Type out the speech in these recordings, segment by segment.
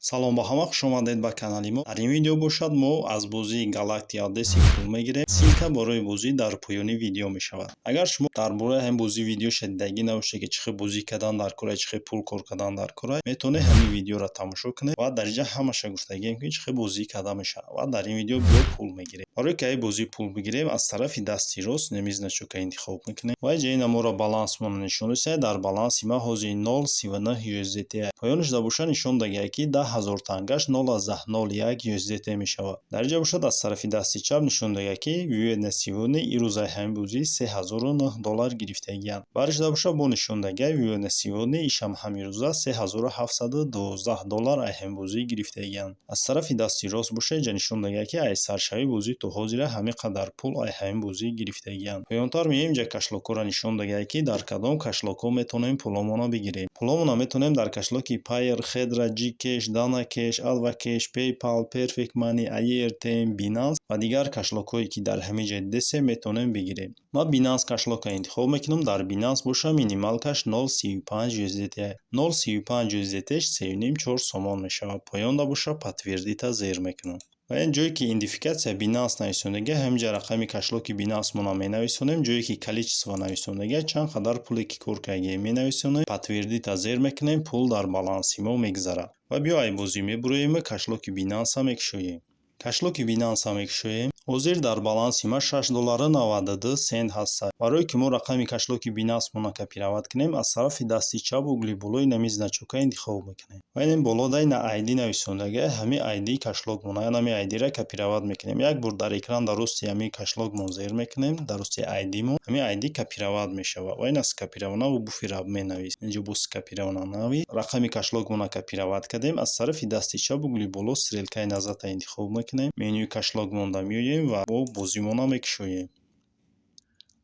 Салом ба ҳама, хушомадед ба канали мо. Дар ин видео бошад, мо аз бозии Galactia Odyssey пул мегирем. Ссылка барои бозӣ дар поёни видео мешавад. Агар шумо дар бораи ҳамин бозӣ видео шадидагӣ набошед, ки чӣ хел бозӣ кардан дар кора, чӣ хел пул кор кардан дар кора, метавонед ҳамин видеоро тамошо кунед ва дар инҷа ҳамаша гуфтагием, ки чӣ хел бозӣ карда мешавад. Ва дар ин видео биё пул мегирем. Барое ки ай бозӣ пул бигирем, аз тарафи дасти рост неми значока интихоб мекунем ва инҷа ина моро балансмонро нишон додааст. Дар баланси ма ҳозир 0,39 USDT. Поёнашда боша, нишон дагиҳад, ки 10 000 тангаш 0,01 USDT мешавад. Дар инҷа бошад, аз тарафи дасти чап нишон дагиҳад, ки вывод на сегодня, ирӯзаи ҳамин бозӣ 3009 доллар гирифтагианд. Баришда боша, бо нишон дагиҳад вывод на сегодня, ишам ҳамин рӯза 3712 доллар ай ҳамин бозӣ гирифтагианд. Аз тарафи дасти рост боша, инҷа нишон дагиҳад, ки ай саршавии бозӣ то ҳозира ҳамин қадар пул ай ҳамин бозӣ гирифтагианд. Поёнтар меоем, инҷа кошелёкҳоро нишон дагиҳад, ки дар кадом кошелёкҳо метавонем пуломонро бигирем. Пуломонро метавонем дар кошелёки Payeer, Hedra, Gcash, Dana Cash, AdvCash, PayPal, Perfect Money, Airtm, Binance ва дигар кошелёкҳое, ки дар ҳамин ҷо дидесем, метавонем бигирем. Ман Binance кошелёкро интихоб мекунам. Дар Binance боша, минималкаш 0,35 USDT. 0,35 USDT 3,5-4 сомон мешавад. Поёнда боша, подтвердить зер мекунам. Ва ин ҷое ки идентификация Binance нависондагӣ, ҳаминҷа рақами кошелёки Binance-монро менависонем. Ҷое ки количество нависондагӣ, чанд қадар пуле ки кор кардагием, менависонем. Подтвердить зер мекунем, пул дар баланси мо мегузарад. Ва биё, ай бозӣ мебуроем, кошелёки Binance мекушоем. Кошелёки Binance мекушоем. Ҳозир дар баланси ма 6 доллару 92 сент ҳастад. Барое ки мо рақами кошелёки Binance-монро копировать кунем, аз тарафи дасти чап угли болои нами значока интихоб мекунем. Ва ин болода ина ID нависондагӣ, ҳамин ID кошелёкмон, ҳамин ID-ра копировать мекунем. Як бор дар экран дар рости ҳамин кошелёкмон зер мекунем, дар рости ID-мон ҳамин ID копировать мешавад. Ва ина скопирована буфера менавис. Инҷо бо скопирована нави рақами кошелёкмонро копировать кардем. Аз тарафи дасти чап угли боло стрелкаи назадро интихоб мекунем. Менюи кошелёкмонда меоем ва бо бозимонро мекушоем.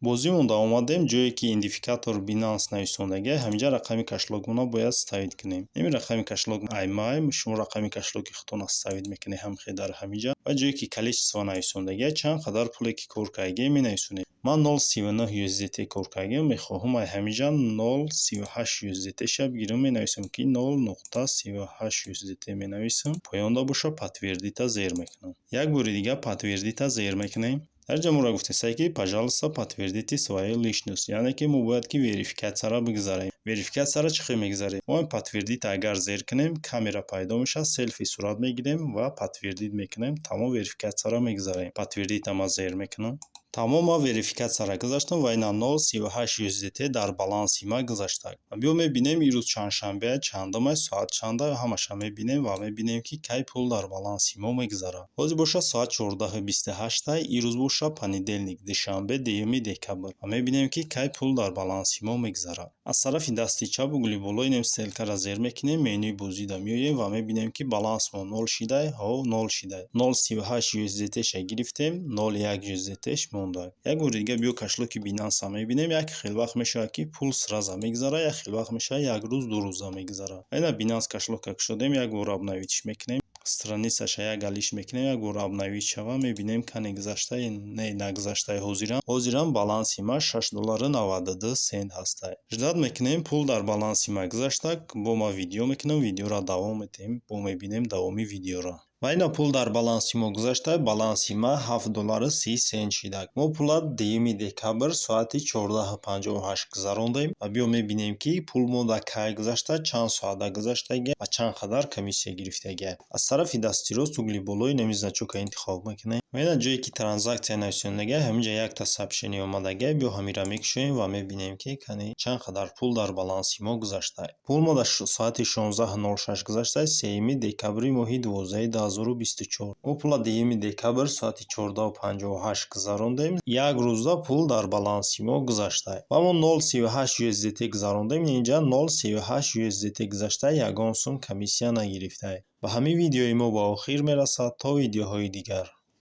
Бозимонда омадем, ҷое ки идентификатор Binance нависондагӣ, ҳаминҷа рақами кошелёкмонро бояд вставить кунем. Ин рақами кошелёк аймай, шумо рақами кошелёки худтонро вставить мекунед ҳамхел дар ҳаминҷа. Ва ҷое ки количество нависондагӣ, чанд қадар пуле ки кор кардагием, менависонем. Ман 0,39 USDT кор кардагиам, мехоҳам ай ҳаминҷа 0,38 USDT ша бигирам, менависам, ки 0,38 USDT менависам. Поёнда боша, подтвердить зер мекунам. Як бори дигар подтвердить зер мекунем. Дар инҷа моро гуфтааст, ки пожалуйста, подтвердите свою личность, яъне ки мо бояд ки верификатсияро бигзарем. Верификатсияро чӣ хел мегзарем? Мо подтвердить агар зер кунем, камера пайдо мешавад, селфи сурат мегирем ва подтвердить мекунем, тамом, верификатсияро мегзарем. Подтвердить ма зер мекунам. Тамом, ман верификатсияро гузаштам ва ина 0,38 USDT дар баланси ма гузашта. Биё, мебинем, ирӯз чандшанбе, чандум, соат чанда, ҳамаша мебинем ва мебинем, ки кай пул дар баланси мо мегузарад. Ҳозир боша, соат 14:28, ирӯз боша, понедельник, душанбе, 2 декабр, ва мебинем, ки кай пул дар баланси мо мегузарад. Аз тарафи дасти чап угли боло инем стрелкаро зер мекунем, менюи бозида меоем ва мебинем, ки балансмон нол шидай, ҳо, нол шидай. 0,38 USDT ша гирифтем, 0,1 USDT ш монда. Як бори дига биё, кошелёки Binance мебинем. Як хел вақт мешавад, ки пул сразу мегузарад, як хел вақт мешавад, як рӯз, 2 рӯза мегузарад. Ина Binance кошелёка кушодем, як бор обновить мекунем. Страницаша як алиш мекунем, як бор обновить шава, мебинем, кане гузашта, не, нагузаштаи. Ҳозирам баланси ма 6 доллару 92 сент ҳастай. Ждать мекунем, пул дар баланси ма гузашта, бо ма видео мекунам, видеоро давом медиҳем, бо мебинем давоми видеоро. Ва ина пул дар баланси мо гузашта, баланси ма 7 доллару 30 сент шидак. Мо пула 2 декабр соати 14:58 гузарондем ва биё, мебинем, ки пул мо дар кай гузашта, чанд соата гузаштагия ва чанд қадар комиссия гирифтагия. Аз тарафи дасти рост угли болои нами значока интихоб мекунем ва ина ҷое ки транзакция нависондагия, ҳаминҷа якта сообщение омадагия. Биё, ҳаминро мекушоем ва мебинем, ки кани чанд қадар пул дар баланси мо гузашта. Пул мо дар соати 16:06 гузашта, 3 декабри моҳи 12 2024. Мо пула 2 декабр соати 14:58 гузарондем. Як рӯза пул дар баланси мо гузашта ва мо 0,38 USDT гузарондем. Инҷа 0,38 USDT гузашта, ягон сум комиссия нагирифта. Ба ҳамин видеои мо ба охир мерасад. То видеоҳои дигар.